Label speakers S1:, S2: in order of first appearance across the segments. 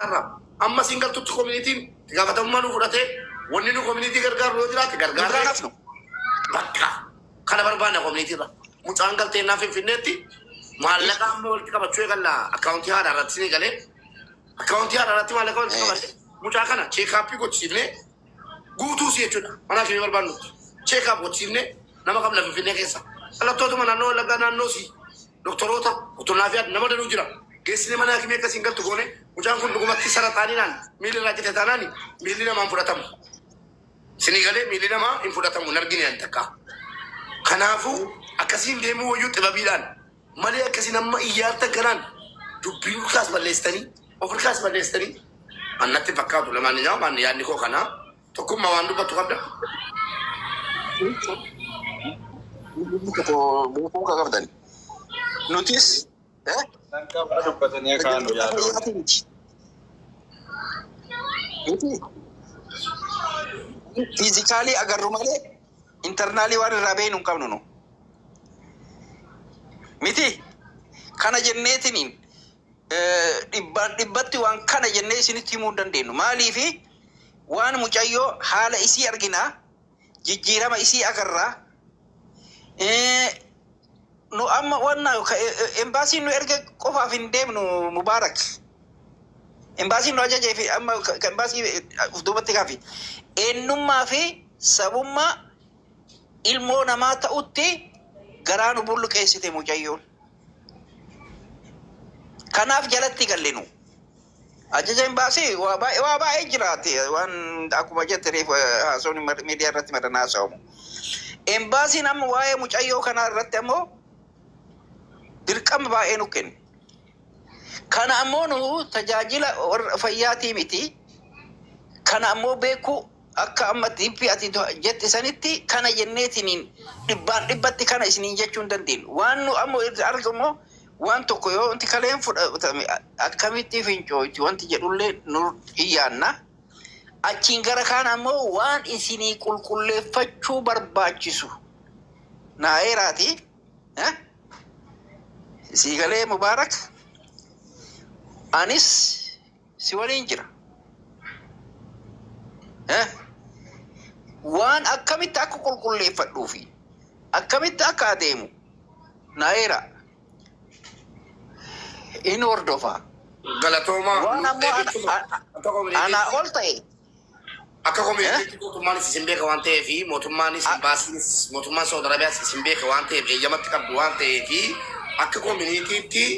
S1: Irraa amma siin galtutti koominitiin itti gaafatamummaa nu fudhatee, wanni nu koominitii gargaaru yoo jiraate
S2: Nu biraan
S1: gargaarree
S2: hafnu.
S1: Bakka kana barbaanna koominitii irra. Mucaan galtee innaa Finfinneetti maallaqa amma walitti qabachuu eegalla, akkaawuntii haadha irratti ni galee, akkaawuntii haadha irratti maallaqa walitti qabanne, mucaa kana check-up gochisiifnee guutuu si jechuudha. Mana keenya barbaannutti check-up gochisiifnee, nama qabna Finfinnee keessa. Dhalattootuma naannoo Wallaggaa, naannoo si doktoroota, Doktor Naafiyaad, nama danuu jira. Geessine mana hakimii akkasiin galtu goone. Mucaan kun dhugumatti saraxaaniidhaan miilli irraa cite taanaan miilli namaa hin fudhatamu. Sinii galee, miilli namaa hin fudhatamu, hin argine ani takka. Kanaafuu akkasiin deemuu wayyuu, xibabiidhaan malee akkasiin amma iyyaartan kanaan dubbii kaas balleessitanii, ofirkaas balleessitanii annatti fakkaatu. Lamaan maan yaadni koo kanaa. Tokkummaa, waan dubbattu qabda.
S2: Beekuu kan qabdan. Nutis
S3: Nan qaba, dubbatanii kaanu
S2: hojjettoota
S3: yaada.
S2: fayyaati miti. Nuti physically agarru malee internally waan irraa beeknu hin qabnu nu. Miti kana jenneetiniin dhibbaan dhibbatti waan kana jennee isinitti himuu hin dandeenyu. Maaliifi, waan mucayyoo haala isii arginaa, jijjiirama isii agarraa. Nu amma wanna embaasiin nu erga qofaaf hin deemnu, Mubaarak. Embaasiin nu ajajee fi amma embaasii uf duubatti kaafi. Eenyummaa fi sabummaa ilmoo namaa ta'utti garaa nu bulluqeessite mucayyoon. Kanaaf jalatti galle nu. Ajaja embaasii waa baay'ee jiraate, waan akkuma jette reefu haasawni miidiyaa irratti madan haasawamu. Embaasiin amma waa'ee mucayyoo kanaa irratti ammoo dirqama baay'ee nu kenne. Kana ammoo nu tajaajila warra fayyaatii miti. Kana ammoo beekuu akka amma dhiibbii ati jette sanitti kana jenneetiniin dhibbaan dhibbatti kana isiniin jechuu hin dandeenyu. Waan nu ammoo irra argamu, waan tokko yoo wanti kaleen fudhatame akkamitti fincooyti wanti jedhullee nu iyyaanna. Achiin gara kaan ammoo waan isinii qulqulleeffachuu barbaachisu naa'eeraati. Sii galee, Mubaarak, anis si waliin jira. Waan akkamitti akka qulqulleeffadhuu fi akkamitti akka adeemu naa'eera. Inni hordofa.
S1: Galatooma.
S2: Waan ammoo anaa ol ta'e.
S1: Akka koominiitiitti mootummaanis isin beeka waan ta'eef, mootummaanis, imbaasiinis, mootummaan Saudi Arabiyaas isin beeka waan ta'eef, eeyyamatti qabdu waan ta'eef, akka koominiitiitti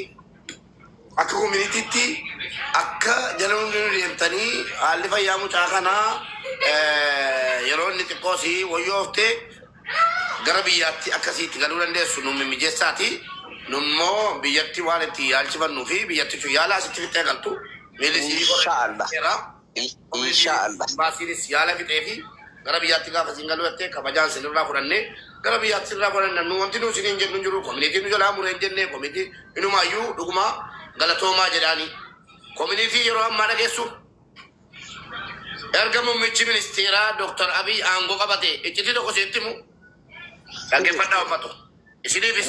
S1: akka jala hundi deemtanii haalli fayyaa mucaa kanaa yeroo inni xiqqoosii wayyooftee gara biyyaatti akkasiitti galuu dandeessu nu mimijeessaati. Nummoo biyyatti waan itti yaalchifannuu fi biyyatti yaala asitti fixee galtu. Miilli sii
S2: Inshaallah. Inshaallah.
S1: Baasiinis yaala fixee fi gara biyyaatti gaafa isin galuu jettee kabajaan isinirraa fudhannee gara biyyaatti isinirraa fudhanne. Nu wanti nu isiniin jennu hin jiru. Koominiitiin nu jalaa muree hin jenne. Koominiitii inumaayyuu dhugumaa galatoomaa jedhaanii. Koominiitii yeroo ammaa dhageessu, erga muummichi ministeeraa Dr. Abiy aangoo qabate, iccitii tokko isinitti himu, dhaggeeffadhaa uffatu. Isiniifis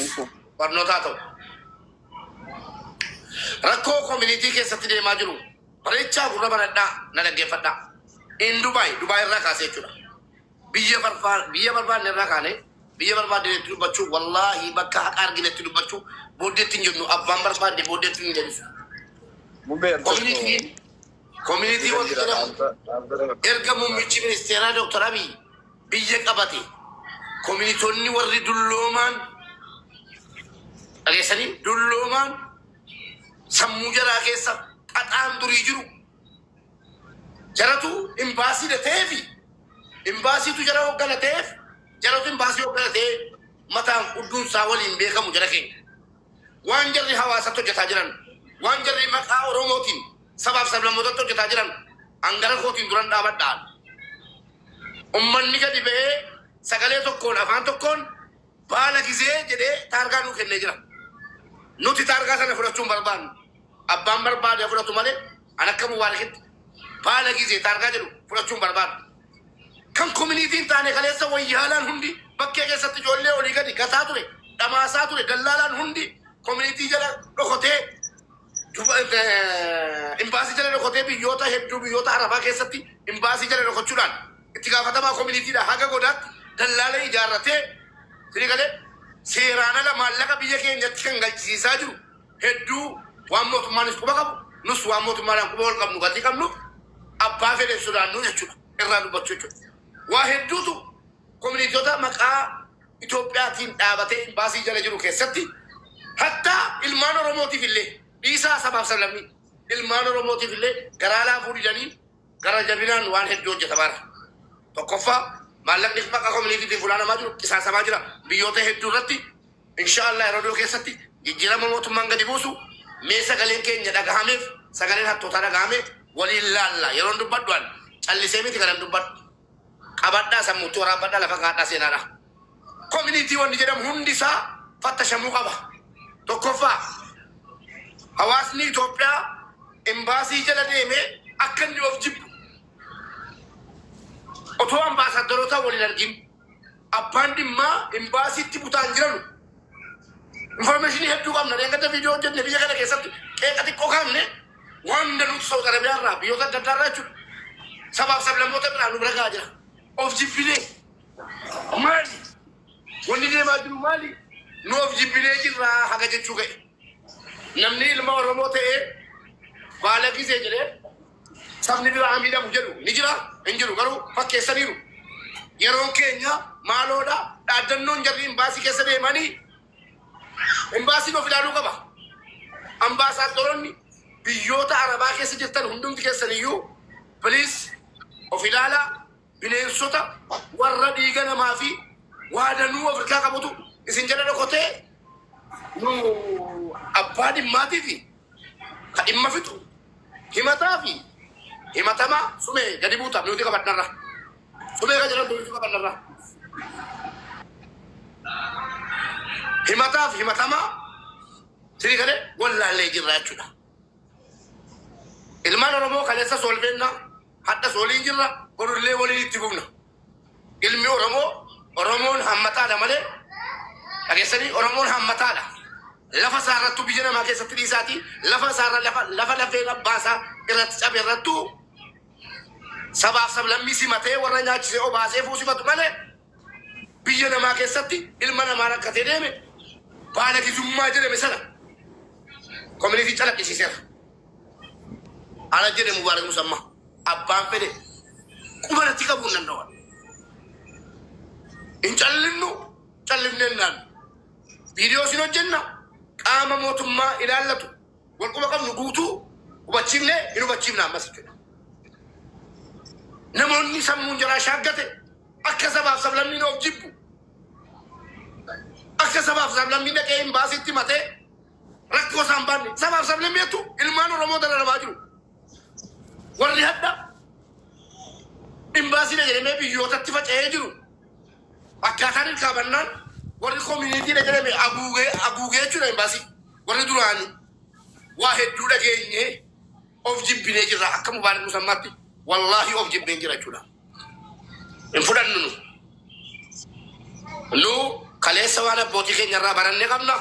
S1: barnootaa ta'u. Rakkoo koominiitii keessatti deemaa jiru bareechaa gurra banadhaa na dhaggeeffadhaa. In Dubaay, Dubaay irraa kaasee jechuudha. Biyya barbaanne irraa kaane biyya barbaadnetti dubbachuu, wallaahi bakka haqa arginetti dubbachuu booddeetti hin jennu, abbaan barbaadne booddeetti hin deebisu. Koominiitii wanti jedhamu erga muummichi ministeeraa Dr. Abiy biyya qabate, koominiitonni warri dulloomaan, dhageessanii, dulloomaan sammuu jaraa keessa xaxaan durii jiru, jaratu imbaasii ta'eefi imbaasiitu jara hoggana ta'eef, jaratu imbaasii hoggana ta'ee mataan hudduunsaa waliin beekamu jara keenya. Waan jarri hawaasatti hojjetaa jiran, waan jarri maqaa Oromootiin sabaaf sablammootatti hojjetaa jiran, hangara kootiin duran dhaabadhaan. Ummanni gadi ba'ee sagalee tokkoon, afaan tokkoon baala gizee jedhee taargaa nuu kennee jira. Nuti taargaa sana fudhachuu hin barbaannu. Abbaan barbaade fudhatu malee an akka Mubaarakitti baala gizee taargaa jedhu fudhachuu hin barbaadu. Kan koominiitiin taane kaleessa wayyaalaan hundi bakkee keessatti ijoollee olii gadi gataa ture, dhamaasaa ture, dallaalaan hundi koominiitii jala dhokotee Imbaasii jala dhokatee biyyoota hedduu, biyyoota Arabaa keessatti imbaasii jala dhokachuudhaan itti gaafatamaa koominiitiidha haga godaatti dallaala ijaarratee sini galee seeraan ala maallaqa biyya keenyatti kan galchisiisaa jiru hedduu. Waan mootummaanis quba qabu, nus waan mootummaadhaan quba wal qabnu gatii qabnu abbaa fedhe sodaannu jechuudha, irraa dubbachuu jechuudha. Waa hedduutu koominiitota maqaa Itoophiyaatiin dhaabatee imbaasii jala jiru keessatti, hattaa ilmaan Oromootiif illee dhiisaa, sabaaf sablammii, ilmaan Oromootiif illee garaa laafuu didanii gara jabinaan waan hedduu hojjetamaara. Tokkoffaa, maallaqni maqaa koominiitiitiin funaanamaa jiru qisaasamaa jira biyyoota hedduu irratti. Inshaallah, yeroo dhiyoo keessatti jijjiirama mootummaan gadi buusu mee sagaleen keenya dhagahameef, sagaleen hattootaa dhagahame waliin laalla. Yeroon dubbadhu an callisee miti kanan dubbadhu. Qabadhaa, sammuutti waraabbadhaa, lafa kaadhaa, seenaadha. Koominiitii wanni jedhamu hundi isaa fattashamuu qaba. Tokkoffaa, hawaasni Itoophiyaa imbaasii jala deemee akka inni of jibbu otoo ambaasaaddaroota waliin argin, abbaan dhimmaa imbaasiitti butaan jiranu information hedduu qabna. Dheengadda viidiyoo hojjenne, biyya kana keessatti qeeqa xiqqoo kaafne, waan danuutu Saudi Arabiyaa irraa, biyyoota adda addaa irraa jechuudha. Sabaaf sablammoota biraa nu bira gahaa jira. Of jibbinee maali? Wanni deemaa jiru maali? Nu of jibbinee jirra haga jechuu ga'e. Namni ilma Oromoo ta'ee baala gisee jedhee sabni biraa miidhamu jedhu ni jira, hin jiru, garuu fakkeessaniiru. Yeroon keenya maaloodha, dhaaddannoon jarri imbaasii keessa deemanii, imbaasiin of ilaaluu qaba. Ambaasaaddoroonni biyyoota Arabaa keessa jirtan hundumti keessan iyyuu, please, of ilaalaa. Bineensota warra dhiiga namaa fi waadanuu Afrikaa qabutu isin jala dhokotee nu abbaa dhimmaatii fi ka dhimma fixu, himataa fi himatamaa. Sumee gadi buuta, nuti qabadharra. Sumee ka jedhamtu nuti qabadharra. Himataa fi himatamaa sini galee wallaallee jirra jechuudha. Ilmaan Oromoo kaleessa solbeenna, hadhas waliin jirra, borullee waliin itti fufna. Ilmi Oromoo, Oromoon hammataadha malee, dhageessanii, Oromoon hammataadha. Lafa isaa irrattuu, biyya namaa keessatti dhiisaatii, lafa isaarra, lafa lafeen abbaa isaa irratti cabe irrattuu sabaaf sablammii simatee, warra nyaachisee, obaasee fuusifatu malee, biyya namaa keessatti ilma namaa rakkatee deeme baala gizummaa jedhame sana koominitii calaqqisiiseera. Ana jedhe Mubaarak Musammaa, abbaan fedhe quba natti qabuu hin danda'u. Hin callinnu, callifnee hin naallu. Viidiyoo isin hojjenna, qaama mootummaa ilaallatu wal quba qabnu guutuu hubachiifnee hin hubachiifna ammas jechuudha. Namoonni sammuun jaraa shaaggate akka sabaaf sablammiin of jibbu, akka sabaaf sablammiin dhaqee hin baasitti matee rakkoo isaan baanne, sabaaf sablammiitu ilmaan Oromoo dararamaa jiru. Warri hadda imbaasii jedhamee biyyootatti faca'ee jiru akkaataan ilkaabannaan warri koominiitiidha jedhame haguugee haguugee jechuudha imbaasii. Warri duraanii waa hedduu dhageenyee of jibbinee jirra. Akka Mubaarak Musammaatti, wallaahi, of jibbeen jira jechuudha. Hin fudhannu nu. Nu kaleessa waan abbootii keenya irraa baranne qabna.